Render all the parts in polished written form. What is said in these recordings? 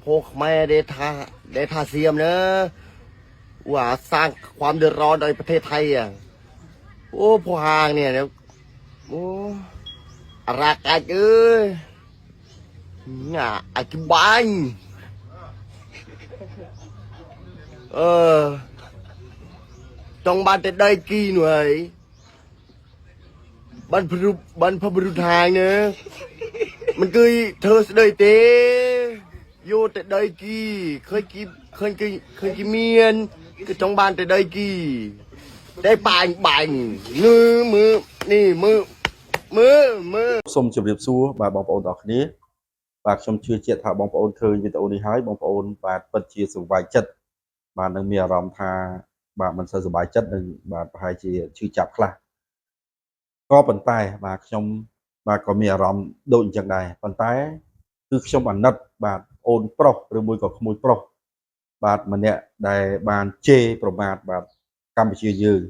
พខ្មែរដែលថាដែលថាសៀមណាว่าสร้างความเดือดร้อนในประเทศไทยอ่ะโอ้พวกหางเนี่ยเนี่ยโอ้อารากัดเอ้ยเนี่ยอธิบายเออจงบ้านแต่ได้กี่หน่วยบรรพบุรุษบรรพบุรุษทางเนอะมันคือเธอสดទេយកតែដីគីឃើញគីឃើញគីឃើញគីមានគឺចង់បានតែដីគីតែបាញ់បាញ់ងើមើនេះមើមើមើ សូមជម្រាបសួរបាទបងប្អូនទាំងអស់គ្នាបាទខ្ញុំជឿជាក់ថាបងប្អូនឃើញវីដេអូនេះហើយបងប្អូនបាទពិតជាសប្បាយចិត្តបាទនឹងមានអារម្មណ៍ថាបាទមិនសូវសប្បាយចិត្តនឹងបាទប្រហែលជាឈឺចាប់ខ្លះក៏ប៉ុន្តែបាទខ្ញុំបាទក៏មានអារម្មណ៍ដូចអញ្ចឹងដែរប៉ុន្តែគឺខ្ញុំអាណិតបាទអូនប្រុសឬមួយក៏ក្មួយប្រុសបាទម្នាក់ដែលបានជេរប្រមាថបាទកម្ពុជាយើង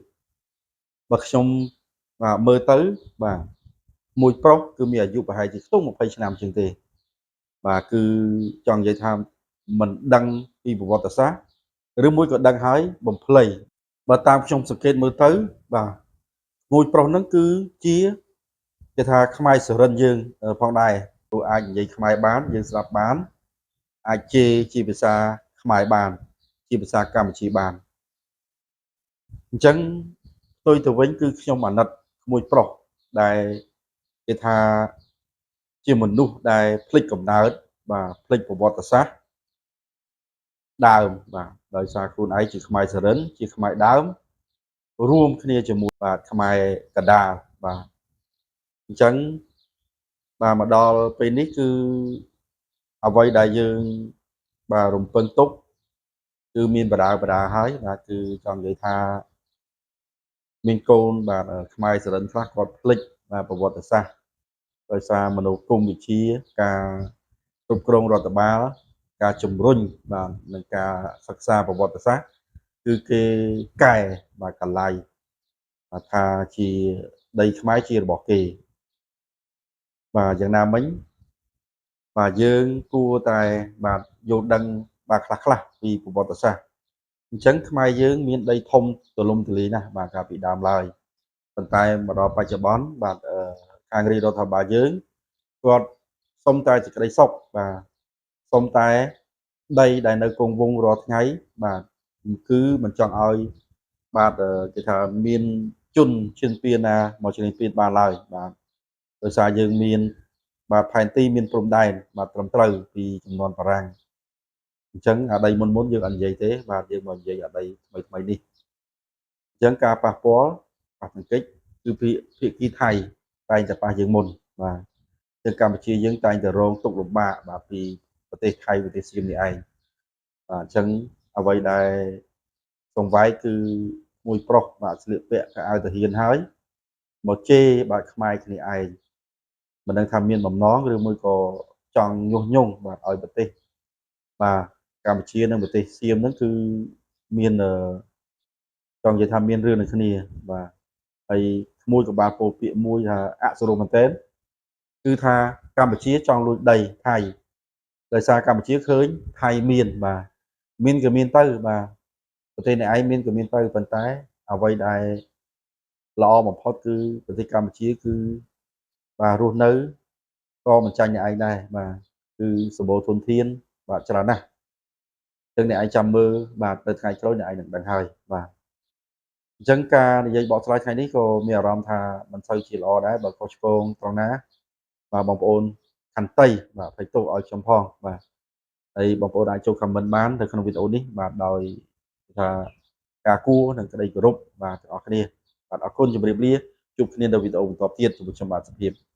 បើខ្ញុំបាទមើលទៅបាទ មួយប្រុសគឺមានអាយុប្រហែលជាខ្ទង់20ឆ្នាំជាងទេបាទគឺចង់និយាយថាមិនដឹងពីប្រវត្តិសាស្ត្រឬមួយក៏ដឹងហើយបំភ្លៃបើតាមខ្ញុំសង្កេតមើលទៅបាទមួយប្រុសហ្នឹងគឺជាគេថាខ្មែរសរិនយើងផងដែរព្រោះអាចនិយាយខ្មែរបានយើងស្ដាប់បានអាចជេរជាភាសាខ្មែរបាន ជាភាសាកម្ពុជាបានអញ្ចឹងផ្ទុយទៅវិញគឺខ្ញុំអាណិតក្មួយប្រុសដែល គេថាជាមនុស្សដែលភ្លេចកំណើតបាទភ្លេចប្រវត្តិសាស្ត្រដើមបាទដោយសារខ្លួនឯងជាខ្មែរសរិនជាខ្មែរដើមរួមគ្នាជាមួយបាទខ្មែរកដាលបាទអញ្ចឹងបាទមកដល់ពេលនេះគឺអ្វីដែលយើងបាទរំពឹងទុកគឺមានបដាបដាហើយបាទគឺចង់និយាយថាមានកូនបាទខ្មែរសរិនខ្លះគាត់ភ្លេចបាទប្រវត្តិសាស្ត្រ ដោយសារមនោគមវិជ្ជាការគ្រប់គ្រងរដ្ឋបាលការជំរុញបាទនិងការសិក្សាប្រវត្តិសាស្ត្រគឺគេកែបាទកលៃបាទថាជាដីខ្មែរជារបស់គេបាទយ៉ាងណាមិញបាទយើងគួរតែបាទយល់ដឹងបាទខ្លះខ្លះពីប្រវត្តិសាស្ត្រអញ្ចឹងខ្មែរយើងមានដីធំទូលំទូលាយណាស់បាទកាលពីដើមឡើយប៉ុន្តែមកដល់បច្ចុប្បន្នបាទអឺ ខាងរាជរដ្ឋាភិបាលយើងគាត់សុំតែសេចក្តីសុខបាទសុំតែដីដែលនៅគង់វង្សរាល់ថ្ងៃបាទគឺមិនចង់ឲ្យបាទគេថាមានជនឈានពានណាមកឈ្លានពានបានឡើយបាទដោយសារយើងមានបាទផែនទីមានព្រំដែនបាទត្រឹមត្រូវពីចំនួនបារាំងអញ្ចឹងអាដីមុនមុនយើងអត់និយាយទេបាទយើងមកនិយាយអាដីថ្មីថ្មីនេះអញ្ចឹងការប៉ះពាល់ប៉ះទង្គិចគឺភាគីថៃ តែងតែប៉ះយើងមុនបាទជាងកម្ពុជាយើងតែងតែរងទុក្ខលំបាកបាទពីប្រទេសថៃប្រទេសសៀមនេះឯងបាទអញ្ចឹងអ្វីដែលសង្វាយគឺមួយប្រុសបាទស្លៀកពាក់កៅអៅទាហានហើយមកជេរបាទខ្មែរគ្នាឯងមិនដឹងថាមានបំណងឬមួយក៏ចង់ញុះញង់បាទឲ្យប្រទេសបាទកម្ពុជានិងប្រទេសសៀមហ្នឹងគឺមានចង់និយាយថាមានរឿងនឹងគ្នាបាទហើយក្មួយក៏បានពោលពាក្យមួយថាអសុរមែនទែនគឺថាកម្ពុជាចង់លួចដីថៃដោយសារកម្ពុជាឃើញថៃមានបាទមានក៏មានទៅបាទប្រទេសអ្នកឯងមានក៏មានទៅប៉ុន្តែអ្វីដែលល្អបំផុតគឺប្រទេសកម្ពុជាគឺបាទរស់នៅក៏មិនចាញ់អ្នកឯងដែរបាទគឺសម្បូរធនធានបាទច្រើនណាស់ចឹងអ្នកឯងចាំមើលបាទទៅថ្ងៃក្រោយអ្នកឯងនឹងដឹងហើយបាទអញ្ចឹងការនិយាយបកស្រាយថ្ងៃនេះក៏មានអារម្មណ៍ថាមិនសូវជាល្អដែរបើខុសឆ្គងត្រង់ណាបាទបងប្អូនខន្តីបាទអភ័យទោសឲ្យខ្ញុំផងបាទហើយបងប្អូនអាចចូល comment បាននៅក្នុងវីដេអូនេះបាទដោយថាការគួរនិងក្តីគោរពបាទទាំងអស់គ្នាបាទអរគុណជម្រាបលាជួបគ្នានៅវីដេអូបន្តទៀតជាមួយខ្ញុំបាទសុភាព។